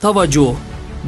Таваҷҷӯҳ!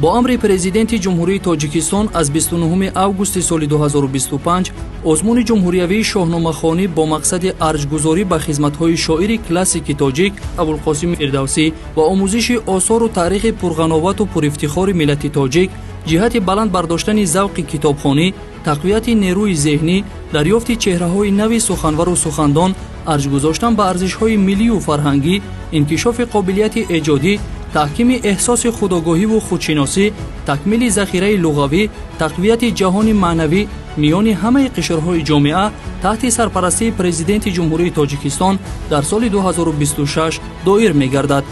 Бо амри Президенти Ҷумҳурии Тоҷикистон аз 29 августи соли 2025 озмуни ҷумҳуриявии шоҳномахонӣ бо мақсади арҷгузорӣ ба хизматҳои шоири классики тоҷик Абулқосим Фирдавсӣ ва омӯзиши осору таърихи пурғановату пурифтихори миллати тоҷик ҷиҳати баланд бардоштани завқи китобхонӣ, тақвияти нерӯи зеҳнӣ, дарёфти чеҳраҳои нави суханвару сухандон, арҷ гузоштан ба арзишҳои миллию фарҳангӣ, инкишофи қобилияти эҷодӣ, таҳкими эҳсоси худогоҳиву худшиносӣ, такмили захираи луғавӣ, тақвияти ҷаҳони маънавӣ миёни ҳамаи қишрҳои ҷомеа таҳти сарпарастии Президенти Ҷумҳурии Тоҷикистон дар соли 2026 доир мегардад.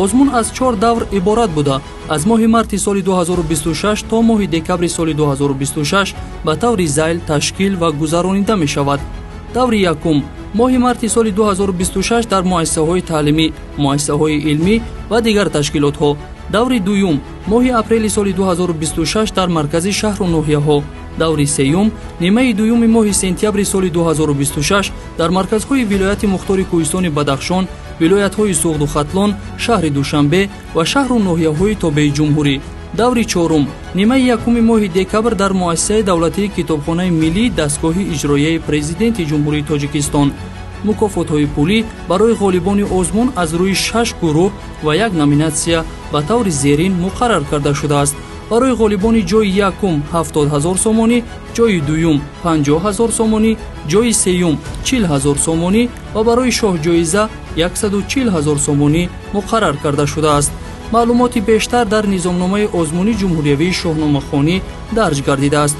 Озмун аз 4 давр иборат буда, аз моҳи марти соли 2026 то моҳи декабри соли 2026 ба таври зайл ташкил ва гузаронида мешавад. Даври якум: моҳи марти соли 2026 дар муассисаҳои таълимӣ, муассисаҳои илмӣ ва дигар ташкилотҳо. Даври дуюм: моҳи апрели соли 2026 дар маркази шаҳру ноҳияҳо. Даври сеюм: нимаи дуюми моҳи сентябри соли 2026 дар марказҳои вилояти мухтори Кӯҳистони Бадахшон, вилоятҳои Суғду Хатлон, шаҳри Душанбе ва шаҳру ноҳияҳои тобеи ҷумҳурӣ. Даври чорум: нимаи якуми моҳи декабр дар муассисаи давлатии Китобхонаи миллии дастгоҳи иҷроияи Президенти Ҷумҳурии Тоҷикистон. Мукофотҳои пулӣ барои ғолибони озмун аз рӯи 6 гурӯҳ ва як номинатсия ба таври зерин муқаррар карда шудааст. Барои ғолибони ҷойи якум 70 0 сомонӣ, ҷойи дуюм 50 0 сомонӣ, ҷойи сеюм 40 0 сомонӣ ва барои шоҳҷоиза 140 0 сомонӣ муқаррар карда шудааст. Маълумоти бештар дар низомномаи озмуни ҷумҳуриявии шоҳномахонӣ дарҷ гардидааст.